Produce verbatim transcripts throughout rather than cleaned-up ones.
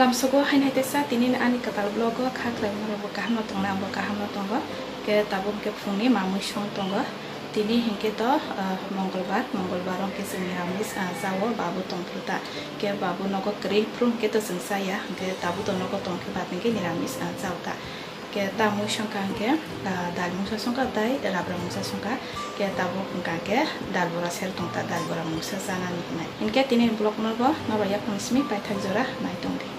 Lamsogo hainai teisa tini ani kwtal vlog o kha khlaimani rokbo kaham no tongna, abo kaham no tongo. Ke tabuk ke phungni mamui song tongo. Tini hinkhe to, ah, Mongolbar, Mongolbar o hinkhe chwng niramis, ah, chao, babu tongphuru ta. Ke babu nogo kwrwi phuru hinkhe to chwng chaya, hinkhe tabuk to nogo tongkhe bad hinkhe niramis, ah, chao ta. Ke tamui songkha hinkhe, ah, dal mungsa songkha tei labra mungsa songkha. Ke tabuk hwnkha hinkhe dal bora sel tongta, dal bora mungsa chanani hinai. Hinkhe tini vlog no bo norok yaphang simi paithak jora nai tongdi.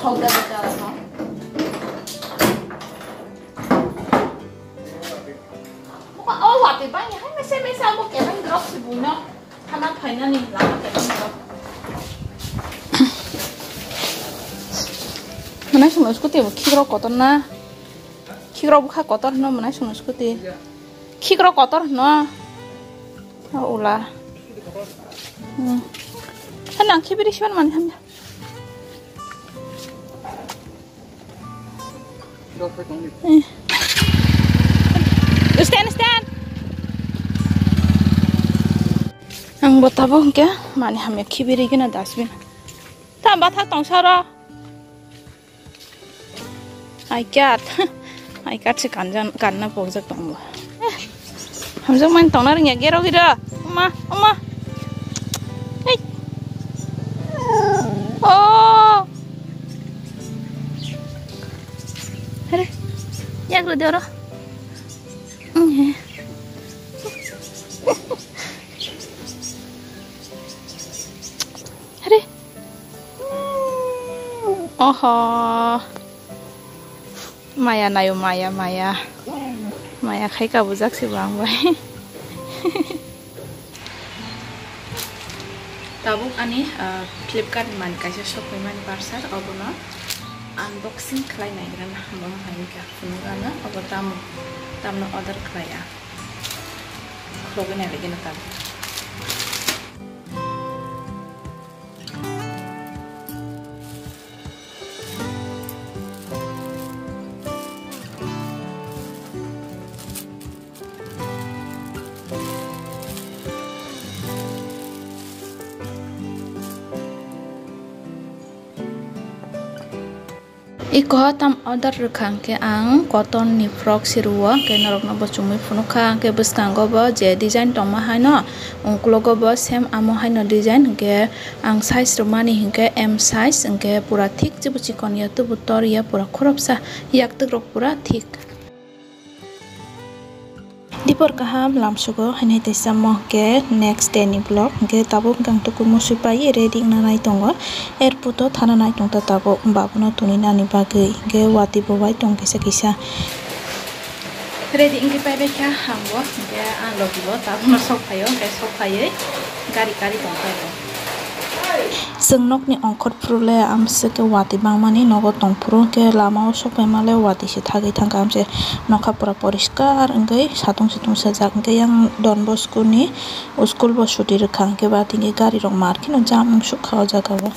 Thok da bwkha rok no. Bwkha o watwi bangni hai mese mese abo kebeng drop se buino. Hana phainani lama kebeng drop. Mwnai songno scooty bo khikrok kotor na. Khikrok bwkha kotor hwno mwnai songno scooty. Khikrok kotor hwno. O ula. Hmm. Hana ang khibiri siban mani hamya. Eh. Stand, stand. Ang bo tabuk hwnkhe mani hamya khibiri gina dustbin. Ta bathak tong saro. Ai kat. Ai kat se kanjan, kanna pokjak tongo. Eh, hamjak man tongna ringya gero gero. Oma, oma. Hey. Oh. Hare. Yak ro doro. Hare. Oho. Maya nayo, maya, maya. Maya khai ka bujak se bo ang bai. Tabuk ani, ah, Flipkart ni mani kaisa sokphaimani parcel, obono unboxing khlai naigrana, bo hai wngkha phunukgana, obo tamo, tamno order khlai ya. Khulogwi nailaigwino tabuk. Iko tam order rwkha hwnkhe ang cotton ni frock si rwo, hwnkhe norokno bo chumui phunukha, hwnkhe bwskango bo je design tongma haino, uklogo bo same amo haino design, hwnkhe ang size rwmani hwnkhe M size, hwnkhe pura thik, chwbo chikon ya, tubu tor ya, pura khoroksa, yaktwk rok pura thik. Dipor kaham lamsugo, hainai teisa mo hwnkhe next day ni vlog. Hwnkhe tabuk hwnkhe ang tuku musui pai ready wngna nai tongo. Airport o thana nai tongta tabuk babuno tuni nani bagwi. Hwnkhe watwi bo bai tong kisa kisa. Ready wngwi pai bai kha ang bo. Hwnkhe ang logi bo tabukno sok phaio, hwnkhe sok phaiwi gari kari tong phai bo. Chwng nokni ongkhor phuru le amswk khe watwi bangmani nogo tong phuru, hwnkhe lama o sok paima le watwi se thagwi thangkha, amse nokha pura poriskar wngwi satung sutung sajak, hwnkhe yang Don Bosco ni school bo suti rwkha, hwnkhe ba tini gari rok mar kheno jam wngsukha o jaga o.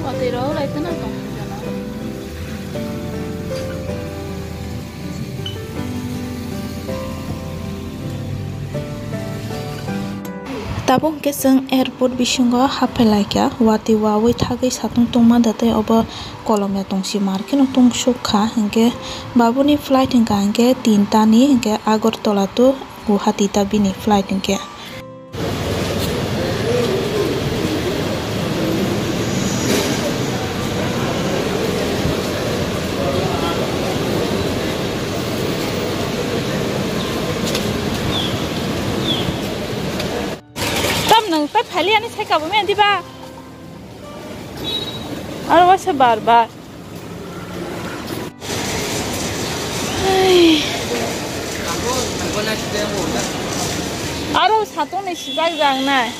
Watwi rok lai kheno tong. Tabuk hwnkhe chwng airport bisingo haphai laikha, watwi wawi thagwi satung tungma da tei obo kolomya tongsi mar kheno tungsukha, hwnkhe babuni flight hwnkha hwnkhe tinta ni, hwnkhe Agartala to Guwahati ta bini flight hwnkhe. Tam nang ta phali ani sai kabo me diba. Aro wasa bar bar. Ai. Aro satung ni sijak jak nai.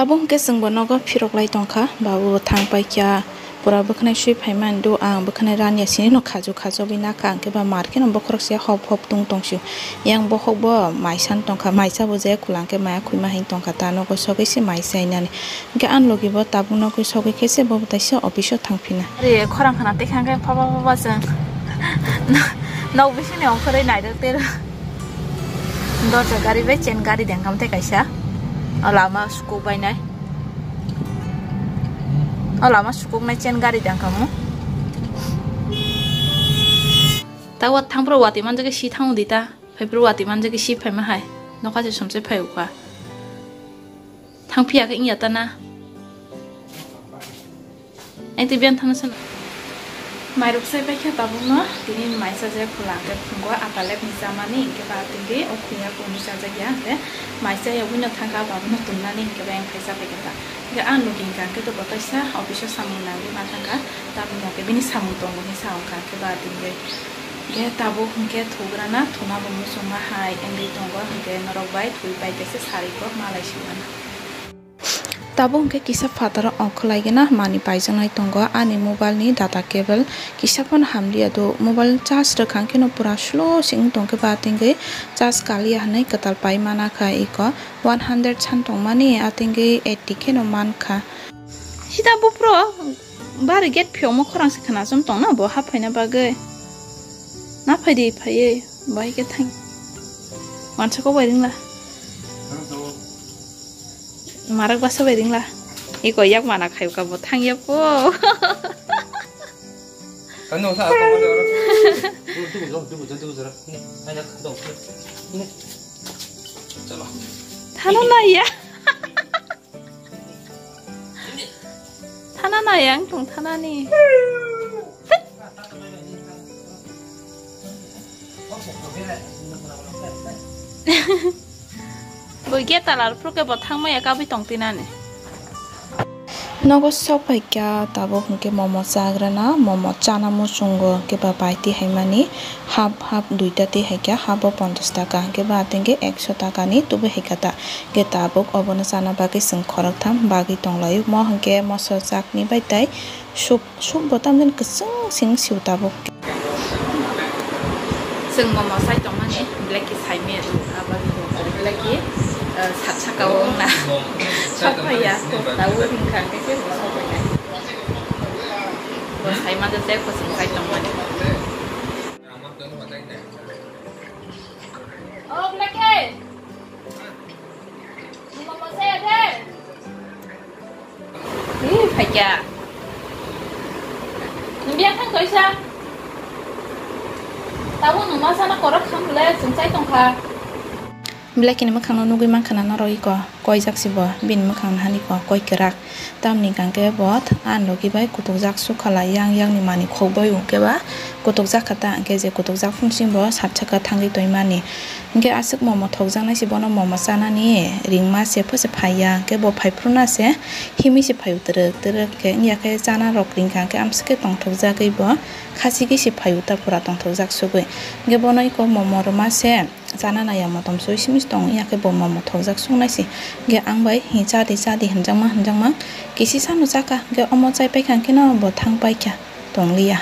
Abo hwnkhe chwngbo nogo phirok lai tongkha, babu bo thang paikha, pura bwkhanai swi phaimani do ang bwkhanai ranya sini no khaju khajogwi nakha, hwnkhe ba mar kheno bokhorok se hop hop tung tongsio. Yang bokhok bo maisan tongkha, maisa bo je khwlangkhe maya khwima hin tongkha, ta nogo sogwi se mai chainani. Hwnkhe ani logi bo tabuk nogwi sogwi khe se bo taisa office o thang phina. Are khorang khana tei khangkhe phaba phaba chwng. Nok bisingni ongkhorwi nairok tero. Dorja gari bai chen gari dengkam tei kaisa. O lama sukuk bainai. O lama sukuk nai chen gari dengkam o. Ta wat thangphro wati manjak si thango di ta. Phaiphro wati manjak si phaima hai. Nokha se somse phai ukha. Thang phiya khe wngya ta na. Ang tei biyan thangna sana. Mairok sai pai khe tabukno tini maisa je khwla hwnkhe phungo apalep ni chamani hwnkhe ba tini o khuya kunu chajak ya hwnkhe maisa ya wino thangkha ba wino tumnani hwnkhe ba yang khaisa pai khe ta. Hwnkhe ang logi hwnkha hwnkhe to bo kaisa office o samung nangwi ma thangkha tamni hwnkhe bini samung tongo hinwi sa wngkha hwnkhe ba tini. Hwnkhe tabuk hwnkhe thugrana thuna bo muchungma hai wngwi tongo hwnkhe norok bai thwi pai kaisa sari kok malai siwana. Tabuk hwnkhe kisa phataro ongkhorlaigena manwi paijaknai tongo ani mobile ni data cable kisa phano hamliya do mobile charge rwkha hwnkhe no pura slow se wng tongkhe ba tingwi charge kaliya hinwi kwtal pai mana kha eko one hundred san tongmani atingwi eighty kheno mankha. Sida buphro bari gate phiyokma khorang se khna chom tongna bo hap phaina bagwi na phaidi phaiwi. Bai khe thang. Mansa ko bai ringla. Marak basa bai ringla. Iko yak mana khayu ka bo thang ya po. Kano sa ako mo doro. Dubu dubu dubu dubu dubu. Ni, ayo ka do. Ni. Chalo. Thana na ya. Thana na yang tong thana ni. Bo gate talar phuru khe bo thangmaya kabui tong tinani. Nogo sok phaikha tabuk hwnkhe momo chagrana momo chana muchungo hwnkhe ba bai twi haimani hap hap duita twi haikha hap o ponchash taka hwnkhe ba atwngkhe ekso taka ni tubui haikha ta hwnkhe tabuk obono chana bagwi chwng khoroktham bagwi tonglaio mo hwnkhe moso chakni bai tai. Soup, soup bo tamjani kwchwng sing sio tabuk. Chwng momo sai tongmani, black khe sai maya do, abo ni bo black khe, eh, sat saka o wngna. Sok phaiya, tabuk wngkha khe khe bo sok phaiya. Bo sai ma de tei kwchwng sai tongmani. O black khe. Momo sai de. Ih, phaikya. Nung biya thang toisa. Tabuk nung ma sana korok kham le chwng chai tongkha. Black ni mwkhang no nugwi mankha na norok iko, koijak se bo, bini mwkhang no hani ko, koi kwrak. Tamni hwnkhe bo th-, ani logi bai kutukjak sukhala yang yang ni manwi khok bai hwnkhe ba kutukjak kha ta, hwnkhe je kutukjak phung sing bo sat saka thangwi toimani. Hwnkhe aswk momo thokjaknai se bono momo chanani ringma se pho se phaiya, hwnkhe bo phaiphru na se himwi se phaio twrwk twrwk khe, wngya khe chana rok ringkha hwnkhe amswk khe tongthokjagwi bo khachigwi se phaio ta pura tongthokjak sugwi. Hwnkhe bono iko momo rwma se chana naiya motom soi simi se tongo, wngya khe bo momo thokjak suknai se. Hwnkhe ang bai hi chadi chadi hinjakma hinjakma kisi sano chakha, hwnkhe omo chai paikha hwnkhe no bo thang paikha tongliya.